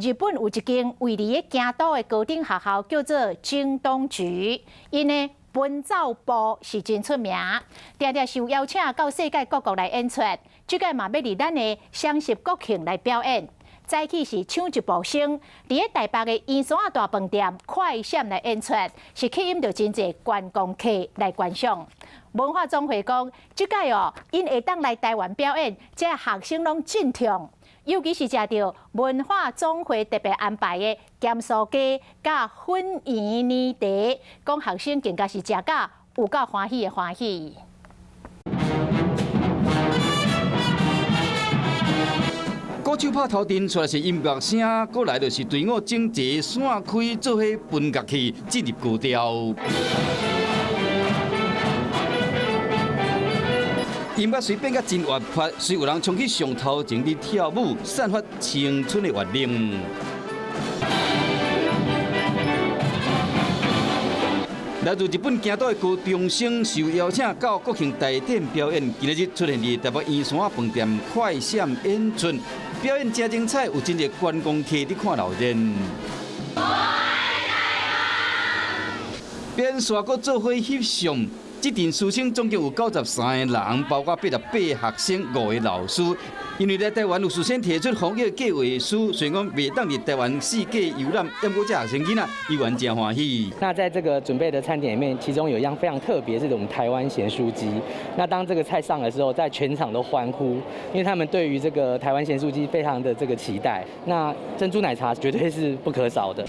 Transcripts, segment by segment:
日本有一間位佇咧京都的高等學校叫做精東塾，𪜶的奔走部是真出名，定定受邀請到世界各國來演出。這擺嘛欲佇咱的雙十國慶來表演。早起是搶一步先，佇咧台北的圓山仔大飯店快閃來演出，是吸引著真濟觀光客來觀賞。文化總會講，這擺哦，𪜶會當來台灣表演，這學生攏真痛，尤其是食著文化總會特別安排的鹹酥雞佮粉圓奶茶，講學生更加是食甲有夠歡喜的歡喜。鼓手拍頭陣，出來是音樂聲，過來就是隊伍整齊散開，做伙分樂器進入高調。音樂雖變甲真活潑，雖有人衝去上頭前佇跳舞，散發青春的活力。來自日本京都的高中生受邀請到國慶大典表演，今日出現佇台北圓山飯店快閃演出，表演真精彩，有真濟觀光客佇看鬧熱。表演煞閣做伙翕相，這陣師生總共有93個人，包括88個學生、5個老師。因為來台灣有事先提出防疫計劃書，雖然講袂當佇台灣四界遊覽，毋過這學生囡仔依然真歡喜。那在這個準備的餐點裡面，其中有一樣非常特別，是我們台灣鹹酥雞。那當這個菜上的時候，在全場都歡呼，因為他們對於這個台灣鹹酥雞非常的這個期待。那珍珠奶茶絕對是不可少的。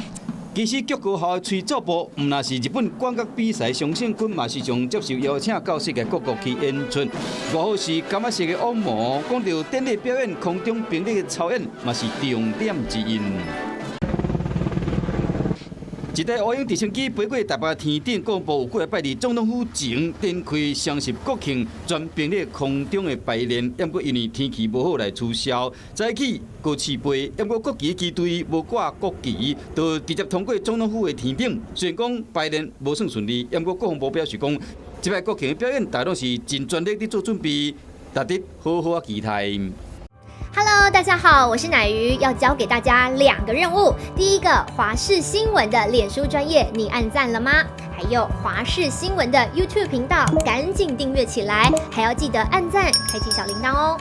其實，足高校的吹奏部，毋但是日本管樂比賽常勝軍，嘛時常接受邀請到世界各國去演出。外號是柑仔色的惡魔，講著典禮表演、空中兵力的操演，嘛是重點之一。一台烏蠅直升機飛過台北天頂，廣播有幾下擺佇總統府前展開雙十國慶全兵力空中的排練，毋過因為天氣無好來取消。早起閣試飛，毋過國旗機隊無掛國旗，就直接通過總統府的天頂。雖然講排練無算順利，毋過國防部表示講，這擺國慶的表演，大家攏是盡全力佇做準備，值得好好仔期待。 Hello，大家好，我是乃瑜，要交給大家兩個任務。第一個，華視新聞的臉書專頁，你按讚了嗎？還有華視新聞的 YouTube 頻道，趕緊訂閱起來，還要記得按讚，開啟小鈴鐺哦。